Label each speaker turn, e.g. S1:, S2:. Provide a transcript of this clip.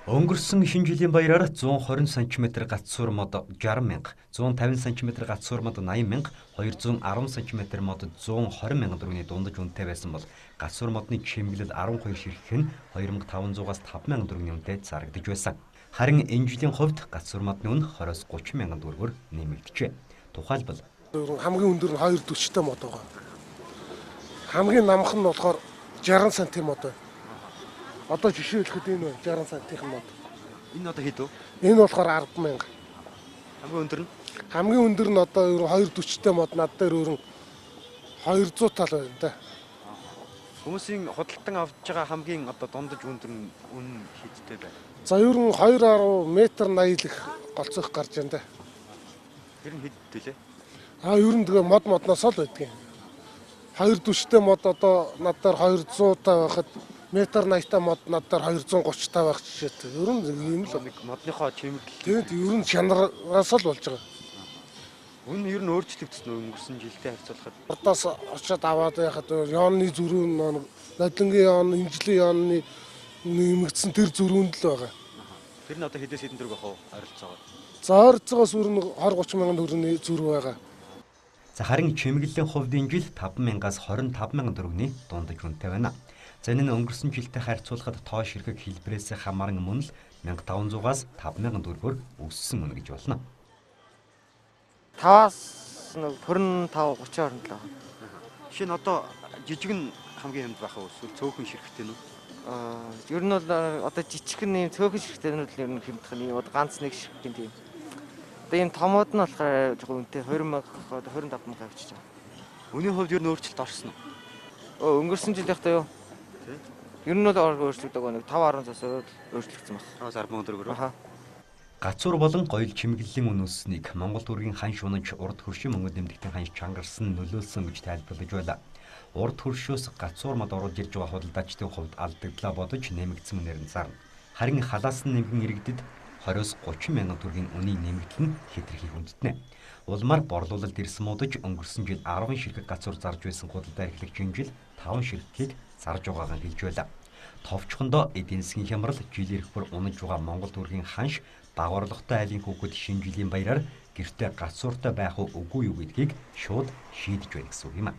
S1: Өнгөрсөн шинэ жилийн баяраар 120 см гацсуур мод 60 мянга, 150 см гацсуур мод 80 мянга, 210 см мод 120 мянган төгрөгийн дундаж үнэтэй байсан бол гацсуур модны чимэглэл 12 ширхэг нь 2500-аас 5000 төгрөгийн үнэтэй зарагдаж байсан. Харин энэ жилийн хувьд гацсуур модны үн 20-оос 30 мянган төгрөгөөр нэмэгджээ. Тухайлбал
S2: хамгийн өндөр нь 240-тай мод байгаа. Хамгийн намхан нь болохоор 60 см мод байна. Одоо жишээ хэлэхэд энэ байна, 60 сантийн мод.
S1: Энэ одоо хэд вэ?
S2: Энэ болохоор 10,000.
S1: Хамгийн өндөр нь?
S2: Хамгийн өндөр нь одоо 240-тай мод над дээр өөр 200 тал байна да.
S1: Хүмүүсийн худалдан авч байгаа хамгийн одоо дундаж өндөр нь үн хэдтэй байна?
S2: За ер нь 2.10 метр 80 их голцох гарч байна да.
S1: Тэр нь хэдтэй лээ?
S2: А ер нь тэгээ мод модноос л байдгийн. 240-тай мод одоо над дээр 200 та байхад метр 80-та мод над дээр 230 та байх жишээтэй. Ер нь ийм л
S1: нэг модныхоо чимэглэл.
S2: Тэгээд ер нь чанараас л болж байгаа.
S1: Үн ер нь өөрчлөгдсөн үү өнгөрсөн жилтэй харьцуулахад?
S2: Урдаас очиод аваад байхад ёоны зөрүү нэг нодлонгийн ёон, инжлийн ёоны нэмэгдсэн тэр зөрүүнд л байгаа.
S1: Тэр нь одоо хэдээс хэдэн төгрөг ах вэ ойролцоогоор?
S2: За ойролцоогоос ер нь 20 30 мянган төгрөгийн зөрүү байгаа.
S1: За харин чимэглэлийн хувьд энэ жил 5,000-аас 25,000 төгрөгийн дундаж үнэтэй байна. За энэ нь өнгөрсөн жилтэй харьцуулахад тоо ширхэг хэлбэрээс хамааран мөн л 1500-аас 5000 төгрөгөөр өссөн үнэ гэж болно.
S3: 5-аас 25 30 хооронд л байгаа.
S1: Жишээ нь одоо жижиг нь хамгийн хямд байх уу эсвэл цөөхөн ширхэгтэй нь үү?
S3: Ер нь бол одоо жижиг нь ийм цөөхөн ширхэгтэй нь л ер нь хямдх нь ийм ганц нэг ширхэг тийм. Одоо ийм томууд нь болохоор жоохон үнэтэй 20 мянга одоо 25 мянга авчиж байгаа.
S1: Үнийн хувьд ер нь өөрчлөлт орсон уу?
S3: Өнгөрсөн жил яхаа юу? Ер нь бол өөрчлөгдөг нэг 5 10 цаас өөрчлөгдсөн байна.
S1: 5 10 мянган төгрөгөөр. Аха. Гацуур болон гоёл чимэглэлийн үн өссөнийг Монгол төгрөгийн ханш унаж урд хөршийн мөнгөнд нэмэгдэн ханш чангарсан нөлөөлсөн гэж тайлбарлаж байлаа. Урд хөршөөс гацуур мод оруулж ирж байгаа худалдаачдын хувьд алдагдлаа бодож нэмэгдсэн үнээр нь зарна. Харин халаасан нэмгэн иргэдэд 20-оос 30 мянган төгрөгийн үнийн нэмэгдэл нь хэтэрхий хүндэтнэ. Улмаар борлуулалт ирсэн муудаж өнгөрсөн жил 10 ширхэг гацуур зарж байсан худалдаа эрхлэгч энэ жил 5 ширхгийг зарж байгаагаа хэлж байлаа. Товчхондоо эдийн засгийн хямрал жил ирэх бүр унаж байгаа Монгол төгрөгийн ханш бага орлоготой айлын хүүхэд шинэ жилийн баяраар гэртээ гацууртай байх уу үгүй юу гэдгийг шууд шийдэж байна гэсэн үг юм.